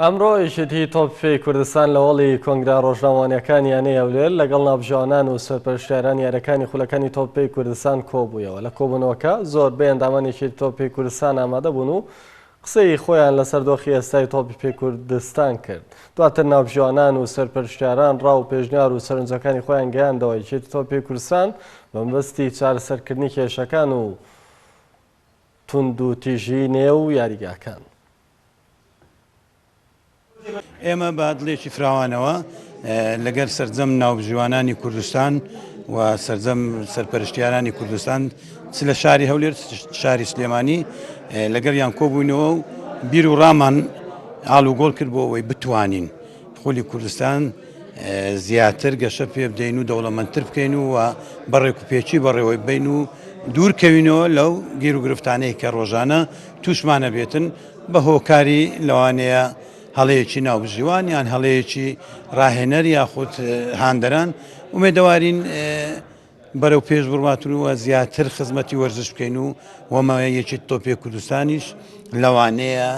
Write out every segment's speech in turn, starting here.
ئەمڕۆ یەکێتیی تۆپی پێی کوردستان لە هۆڵی کۆنگرە ڕۆژنامەوانییەکانی یانەی هەولێر لەگەڵ ناوبژیوانان و سەرپەرشتیارانی یارییەکانی خولەکانی تۆپی پێی کوردستان کۆبوویەوە. لە کۆبوونەوەکە زۆربەی ئەندامانی یەکێتی تۆپی پێی کوردستان ئامادە بوون و قسەی خۆیان لەسەر دۆخی ئێستای تۆپی پێی کوردستان کرد. دواتر ناوبژیوانان و سەرپەرشتیاران ڕا و پێشنیار و سەرنجەکانی خۆیان گەیاندەوە یەکێتی تۆپی پێی کوردستان بە مەبەستی چارەسەرکردنی کێشەکان و توندوتیژیی نێو یاریگاکان. ئێمە بە دڵێکی فراوانەوە لەگەل سەرجەم ناوبژیوانانی کوردستان و سەرجەم سەرپەرشتیارانی کوردستان چ لە شاری هەولێر شاری سلێمانی لەگەڵیان کۆبووینەوە و بیر و ڕامان ئاڵوگۆڵ کرد بۆ ئەوەی بتوانین خولی کوردستان زیاتر گەشە پێ بدەین و دەوڵەمەندتر بکەین و بە ڕێکوپێکی بەڕێوەی بین و دوور کەوینەوە لەو گیر و گرفتانەی کە ڕۆژانە تووشمانە بێتن بە هۆکاری لەوانەیە هەڵەیەکی ناوبژیوان یان هەڵەیەکی ڕاهێنەر یاخود هاندەران ئومێدەوارین بەرەو پێش بڕواتن و زیاتر خزمەتی وەرزش بکەین و وەمە یەکێتی تۆپی کوردستانیش لەوانەیە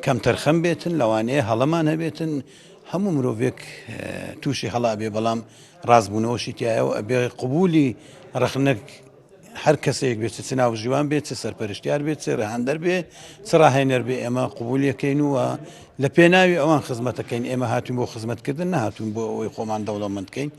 کەمتەرخەم بێتن لەوانەیە هەڵەمان هەبێتن هەموو مرۆڤێک تووشی هەڵا بێ بەڵام ڕاستبوونەوەشی تایە و ئەبێ قبولی ڕەخنە هەر کەسێک بێت چ ناوبژیوان بێت چ سەرپەرشتیار بێت چ ڕەهەندەر بێ چ ڕاهێنەر بێ ئێمە قبولیەکەین و لە پێناوی ئەوان خزمەتەکەین ئێمە هاتوین بۆ خزمەتکردن نەهاتوین بۆ ئەوەی خۆمان دەوڵەمەند کەین.